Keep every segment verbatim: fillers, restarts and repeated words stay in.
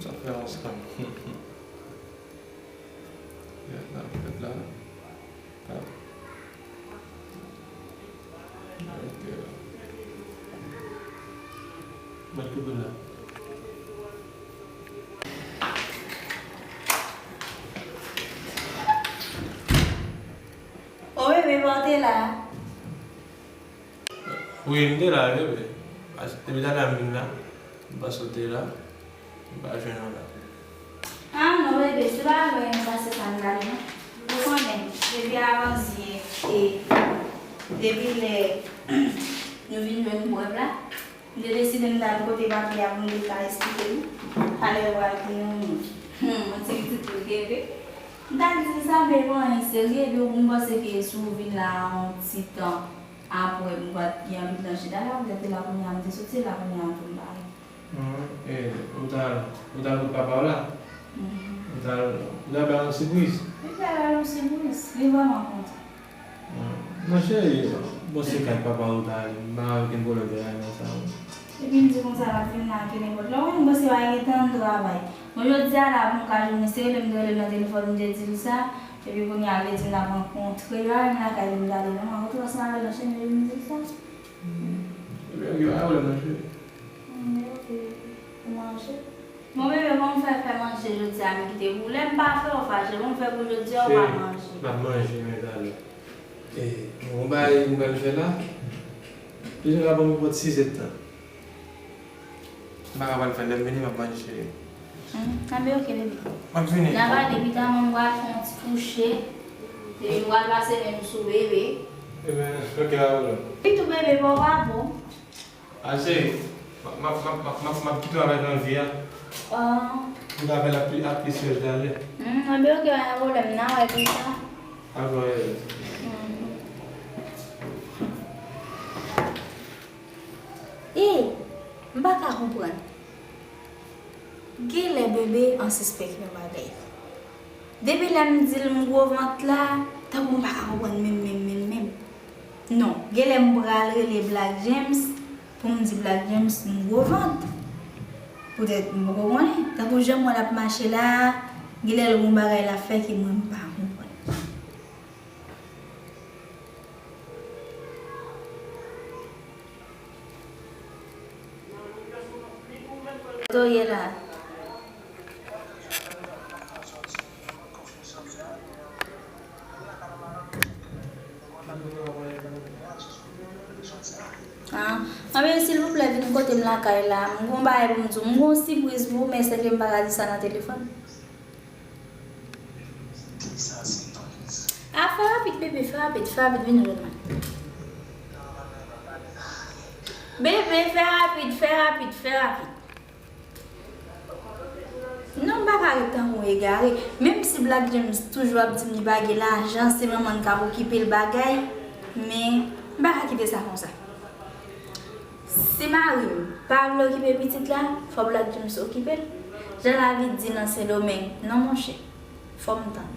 Sa fè ansanm. Gad sa fèt la. Ah. Ok. Mèt koupe la. O bebe, pa w te la? Wi, m te la, bebe. Depi talè a m vin la, m panse w te la. M pa jwenn ou la. Ah non, bebe, se pa lwen m pase sa m t ale non. Ou konnen, depi avan zye, e depi lè nou vin jwenn pwèv la, m te deside m t al kote papi a pou m te ka esplike li. Talè ou pral gen yon, hmm, yon ti pitit pou l kenbe. M t al di l sa, men bon, anyen serye, epi ou m panse ke si w vin la yon ti tan apre, m pa t gen anvi nan chita la, poutèt se la kounye a m te soti, se la kounye a tou m pare. Hmm, e, ou t al, ou t al kot papa w la? Mhm. Ou t al, ou t al bay yon sipriz? Wi, m t al bay yon sipriz. Li vrèman kontan. Hmm. Monchè, bon, se kay papa w ou t al, m pa wè okenn pwoblèm te gen nan sa, non. Epi m di konsa l ap vin la ke nenpòt lè. Ou konn, bon, se pa gen tan m travay. Bon, jodi a la, pou m ka jwenn li, se rele m te rele l nan telefòn, m te di l sa. Epi kounye a, l te di m n ap rankontre, li pa menm lakay li m t ale non, m rankontre ansanm avè l nan chemen, epi m di l sa. Hmm. Ebyen, ok, pa gen pwoblèm, monchè. Hmm, ok, ou manje? Bon, bebe, kòman w fè fè manje jodi a, m kite pou ou? Lè m pa fè, ou fache. Kòman w fè pou jodi a, ou pa manje? M ap manje, men talè. E, yon bagay m pral fè la. Toujou ka ban m yon pòt sizèt tan. M pa ka pral fè lè m vini, m ap manje, cheri. Hmm, anben, ok, bebe. M ap vini. N a pale pita, mwen m pral fè yon ti kouche. Epi m pral pase men m sou bebe. Ebyen, ok, pa pwoblèm. Wi tou, bebe, pa w pa bon. A, cheri, m ap, m ap, m ap, m ap, m ap kite w avèk anvi a. Ah. Pou w ta fè l ap pli, ap plis fyèj talè. Hmm, anben, ok, pa gen pwoblèm, n a wè pita. Dakò, bebe. Hmm. Ey, m pa ka konprann. Genlè bebe an sispèk yon bagay. Depi lè m di l m gwo vant la, tankou m pa ka konprann menm, menm, menm, menm. Non, genlè m pral rele Black James pou m di Black James m gwo vant. Poutèt m poko konnen. Tankou jan m wè l ap mache la a, genlè l gon bagay l ap fè ke mwen m pa konprann. Kote w ye la? Ah, anben, silvouplè, vin kote m lakay la. M gon bagay pou m di w. M gon sipriz pou ou, men sèke m pa ka di sa nan telefòn. A, fè rapid, bebe, fè rapid, fè rapid, vin jwenn mwen. Bebe, fè rapid, fè rapid, fè rapid. Non, m pa ka ret tankou yon egare. Menm si Black James toujou ap di m li pa gen lajan, se manman l k ap okipe l bagay, men m pa ka kite sa konsa. Si mari m pa vle okipe pitit la, fò Black James okipe l. Jan lavi di nan Sendomeng, non monchè, fò m tann.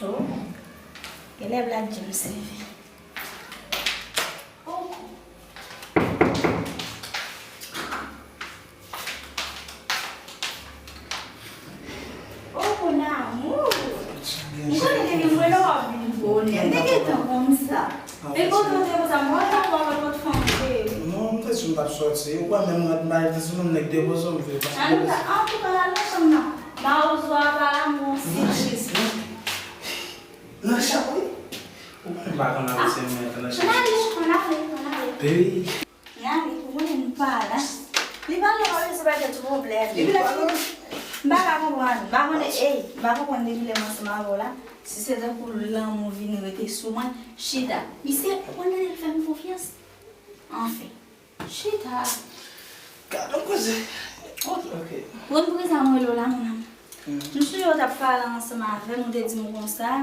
Oh, genlè Black James rive. Oh. Oh, mon amour! M konnen depi m wè w ap vin bonè. M te gentan konn sa. E kote w te konsa? M wè w t ap wè lòt fanm vre wi. Non, m te di m t ap sòti. Ou kwè menm rad m pa te di nou m nèk depoze w m vle pase. Antouka, antouka, al nan chanm nan. Mawozo a pa la, m gon sipriz. Nan chanm wi. Ou konnen m pa konn ap di m nan chanm. Ann ale, ann ale, ann ale. Baby. Nani, ou konnen m pa la. Li pale, mwen se pa gen tout pwoblèm. Epi lè fini, m pa ka konprann. M pa konnen, ey, m pa konprann depi lè m ansanm avè w la. Si se tankou lanmou vin rete sou mwen, chita. Misye, ou konnen l fè m konfyans. Anfen, chita. Gad yon koze. Ok. Ok. Bon, pou ki sa mwen rele w la, mon amour? Mm. M sonje w t ap pale ansanm avè m, ou te di m konsa,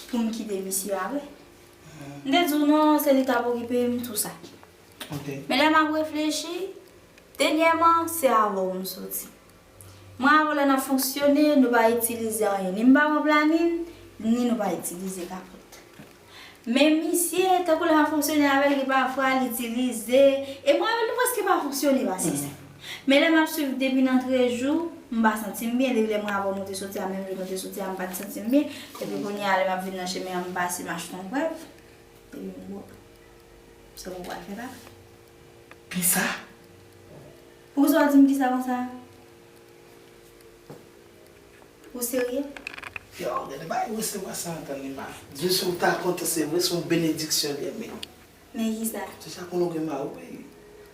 pou m kite misye a vre. Mm. M te di w non, se li k ap okipe m, tou sa. Ok. Men lè m ap reflechi, dènyèman, se avè w m soti. Mwen avè w lè n ap fonksyone, nou pa itilize anyen. Ni m pa pran planin, Ni nou pa itilize kapòt. Men misye, tankou lè m ap fonksyone avè l, gen pafwa l itilize. E mwen avè l, nou prèske pa fonksyone, pa siksè. Men lè m ap swiv depi nan trèz jou, m pa santi m byen. Depi lè mwen avè w nou te soti a, menm jou nou te soti a, m pa t santi m byen. Epi kounye a, lè m ap vin nan chemen an, m pase, m achte yon prèv. Epi m gwo. Sa w pral fè la? Kisa? Poukisa w di m kisa konsa? Ou serye? Yo, gade bagay resevwa sa antann li pa. Dye si w ta kontan, se vre, se yon benediksyon li ye, men. Men kisa? Se sa pou nou gen mari, wi.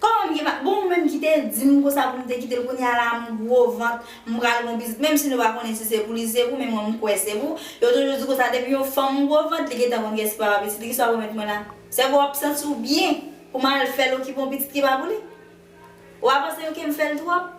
Kòman m gen mari? Bon, ou menm ki te di m konsa pou m te kite l, kounye a la, m gwo vant, m pral gon pitit. Menm si nou pa konnen si se pou li, se pou, men mwen, m kwè se pou. Yo toujou di konsa, depi yon fanm gwo vant, li gentan konn kiyès ki papa pitit li, kisa w pral met mwen la? Se pou w ap santi w byen, pou m al fè l okipe yon pitit ki pa pou li? Ou pa panse yo ke m fè l twòp?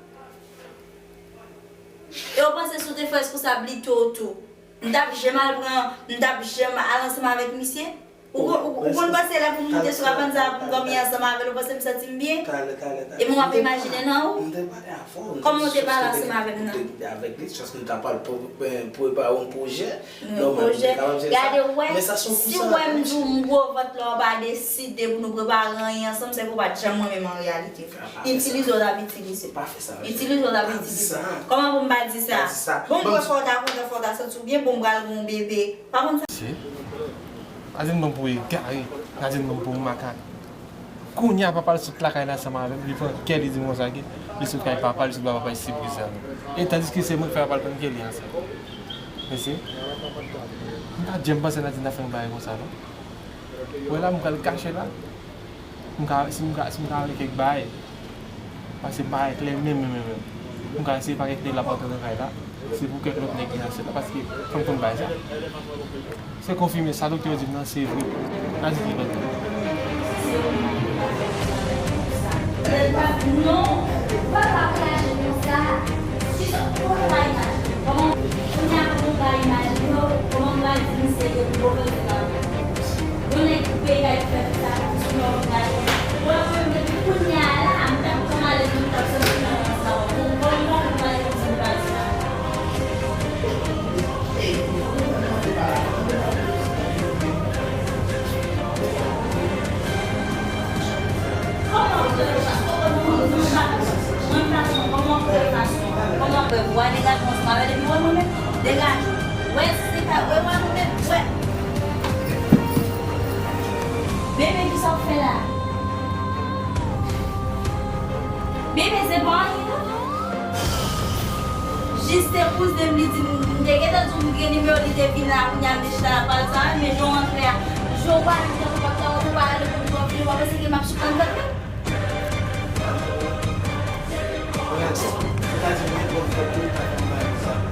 E ou panse si w te fè responsab li tou, tou, m t ap janm al pran, m t ap janm al ansanm avèk misye? Ou, ou, ou konn panse lè pou m moute sou kabann sa a, pou m dòmi ansanm avè l, ou panse m santi m byen? Talè, talè, talè. E mwen w ap imajine nan ou? M te pale avè w. Kòman w te pale ansanm avè m nan? Avèk li, paske nou t ap pral pre-, pre-, prepare yon pwojè. Yon pwojè. Gade, ou wè, si w wè m di w m gwo vant la, w pa deside pou nou prepare anyen ansanm, se ke w pa t janm renmen m an reyalite. Itilize w t ap itilize. Itilize w t ap itilize. Kòman pou m pa di sa? Bon, mwen fò w ta kontan, fò w ta santi w byen, bon, m pral gen yon bebe. Pa konn sa? Nadine pran pou egare, Nadine pran pou makak. Kounye a papa l sot lakay la ansanm avè m, li pran kè, li di m konsa ke li sot kay papa l, li sot ba papa l sipriz sa. E tandiske se mwen ki fè papa l pran kè li ansanm. Mesye, m pa t janm panse Nadine ta fè yon bagay konsa non. Wè la, m pral kache la. M ka, si m ka, si m ka rele kèk bagay. Paske m pa klè menm, menm, menm, menm. M ka eseye pa gen klè la pa antre nan kay la. Se pou kèk lòt nèg ki nan syèl la, paske fò m konn bagay sa. Se konfime sa doktè yo di m nan, se vre. Nadine gen lòt. Non, ou pa ka vwayaje konsa. Si sa, ou pa ka imajine. Kòman, kounye a, kòman ou ka imajine, kòman ou ka di misye ke pou pwofesè la? Yon nèg ki peye kay pou fè tout sa, pou sou lòm kay. Ou wè mwen menm depi kounye a la, m t ap pran malèz mwen, m t ap santi m nan sa. Bon, bon, m pa konn malèz mwen, m pa di sa. Kòman w fè sa? Kòman w fè sa? Mwen gason, kòman w fè sa? Kòman w fè? Ou a degaje ansanm avè l epi wè mwen menm? Degaje. Wè, si se ka, wè, wè, mwen menm, wè. Bebe, kisa w fè la? Bebe, se pa anyen, non. Jis te kouzen m, li di m, m te gentan di w m gen nimewo, li te vin la, kounye a m te chita la pral sa, men jan w antre a, jan w pale, jan w pa, jan w pa ale pou m konfime, w pa panse ke m ap sispann tande?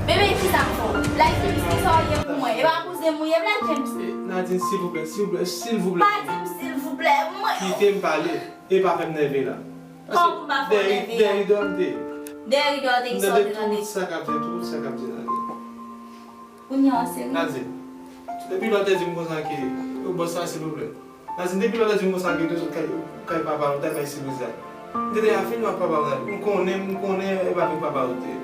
Bebe, kisa m fè w? Black James, kisa w ye pou mwen? E pa kouzen m ou ye, Black James? Nadine, silvouplè, silvouplè, silvouplè. Pa di m silvouplè, mwen. Kite m pale, e pa fè m nève la. Kòman pou m pa fè w nève a? Dèyè ridò m te ye. Dèyè ridò w te ye, kisa w te tande? M tande tout sa k ap di, tout sa k ap di, Nadine. Kounye a w serye? Nadine, depi lè w te di m konsa ke, yo bòs sa, silvouplè. Nadine, depi lè w te di m konsa ke w te sot kay, kay papa w, w t al kay Silvouza. M te deja fin wè papa w la. M konnen, m konnen e pa avèk papa w te ye.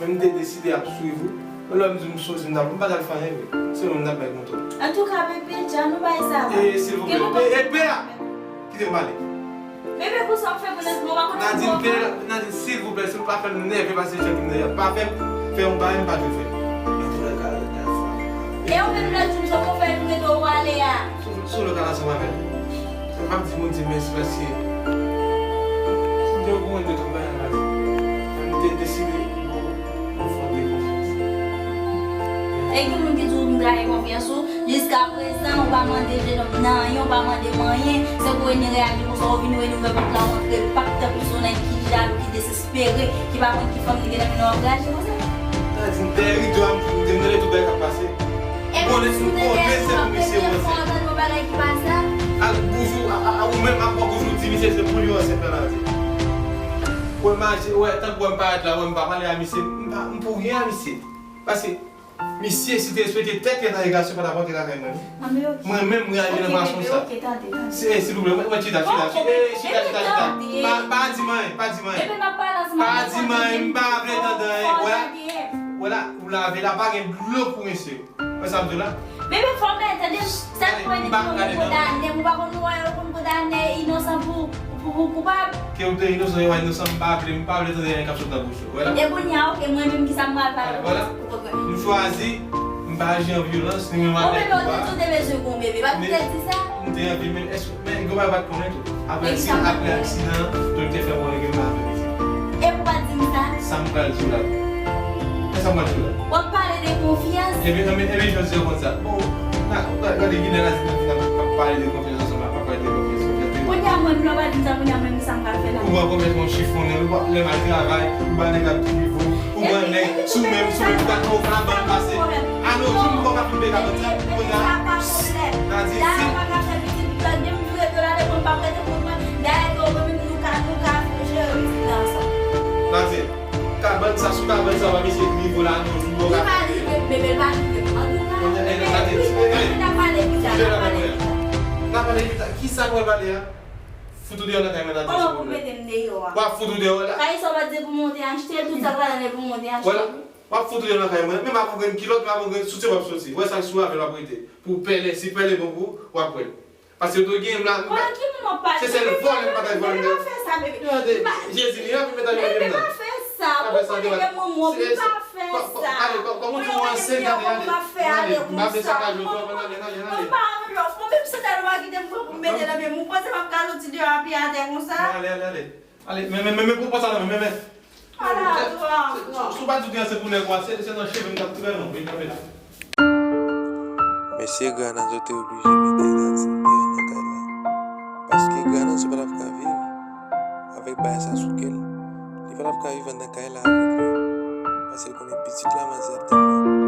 Men m te deside ap swiv ou. Lè w m di m soti, m t ap, m pa t al fè anyen vre. Se mwen m t ap bay kontwòl. Antouka, bebe, dja nou bay sa va. E, silvouplè. E, e, pè a! Kite m pale. Bebe, pou sa w fè pou nèg mwen, w pa konn Nadine, pè, Nadine, silvouplè, si w pa fè m nève pase jan m nève, pa fè m fè yon bagay m pa dwe fè. Nan tou lè ka, lè ka fwa. E ou menm, Black James, sa w fè pou rete ou ale a? Sou, sou lè ka la, sa w pa fè. M ap di Bondye mèsi paske m te okouran de tout bagay la di. Men m te deside, bon, yon fòt de konfyans. E gen moun ki di w m trayi konfyans ou. Jiskaprezan, ou pa mande jenòm nan anyen, ou pa mande m anyen. Se pou w vin reyaji konsa, ou vin wè l ouvè pòt la, ou antre pap tankou se yon nèg ki jalou, ki dezespere, ki pa konn ki fanm li gentan mennen w ap reyaji konsa. Sa di m dèyè rido a, m te mande tout bagay k ap pase. M konnen, m konnen se pou misye yo ansent. Ak boujou, a, a, a, ou menm ak boujou di misye se pou li yo ansent nan la di. Wè maji, wè, tankou wè m parèt la, wè m pa pale a misye, m pa, m pou ryen a misye. Paske misye, si te respekte tèt li an navigasyon, pa t ap rantre lakay mwen, non. Mwen menm, m reyaji nan fason sa. Se, silvouplè, mwen, mwen chita, chita, chita, chita, chita, chita. Pa, pa di m anyen, pa di m anyen. Pa di m anyen, m pa vle tande anyen. Wè la, wè la, ou lave la, pa gen dlo pou mesye. Wè sa m di w la? Bebe, fò w mèt tande m. Sa k mwen di konn kondane, ou pa konn wè yo konn kondane inosan pou, pou, pou koupab. Ke ou te inosan, yo pa inosan, m pa vle, m pa vle tande anyen k ap sot nan bouch ou. Wè la? E kounye a, oke, mwen menm ki sa m pral pale. Vwala. Ou konprann? M chwazi, m pa aji an vyolans, ni menm avèk ou a. Bon, bebe, ou te, ou te bezwen gon bebe, pa t ou te di sa? M te anvi, men èske, men gen bagay pa t konnen tou. Apre aksidan, apre aksidan an, doktè fè m konnen ke m pa fè pitit. E pou pa di m sa? Sa m pral di w la. E sa m pral di w la. W ap pale de konfyans? Ebyen, ebyen, ebyen, jodi a konn sa. Bon, na, gade, gade, kilè n a di nou ap pale de konfyans ansanm la, pa pale de konfyans, konfyans. Kounye a, mwen, lè w pa di m sa, kounye a, mwen, sa m pral fè la? Ou pran konfyans, mwen chifonnen, ou pa, lè m al travay, ou ba nèg la tout nivo, ou pran nèg, sou menm, sou menm, ou ka, ou ka ban pase. Alo, jou m poko ka fin peye kabann sa, kounye a, n a di, si Dayè, nou menm nou ka, nou ka jere pitit la ansanm. Kabann sa, sou kabann sa, w ap eseye rive la, non, jou w ap rive, bebe, l pa rive. Antouka, n a pale pita, n a pale pita. N a pale pita. Kisa nou pral pale a? Fout ou deyò nan kay mwen, n a di. Kòman pou mete m deyò a? W ap fout ou deyò la. Kay sa w pa t di pou monte achte, tout sa k ladan l pou monte achte. Vwala. W ap fout ou deyò nan kay mwen. Menm ak yon grenn kilòt, menm ak yon grenn soutyen w ap soti. Wè sa k sou avè l w ap rete. Pou pèlen, si pèlen bon pou ou, w ap pran l. Paske yo gen m la. Konnen ki moun w ap pale? Se sèl vòlè m pa ta vòlè m. Bebe, pa fè sa, bebe. Jezi, li anvi met al mete m la. Bebe, pa fè sa. Ou konnen ke mwen, mwen, pa fè sa. Ale, kòman di w ansent, ale, ale. Ale, m pa vle sakaj ou, ale, ale, ale. Mwen pa anvi lòf. Mwen menm se tèlman kite m pran pou m mete nan men m. Ou panse m ap ka soti deyò a pye atè konsa? Ale, ale, ale. Ale, men, men, men, men, pran sa nan men, men, men. Ala, twa, twa. Si w pa di w te ansent pou nèg ou a, se, se nan cheve m t ap tire non, vin kanpe la. Mesye Granazo te oblije mete Nadine deyò nan kay la. Paske Granazo pa t ap ka viv avèk bagay sa sou kè l. Li pa t ap ka viv anndan kay la avèk li. Paske l konnen pitit la manzè ap tann li.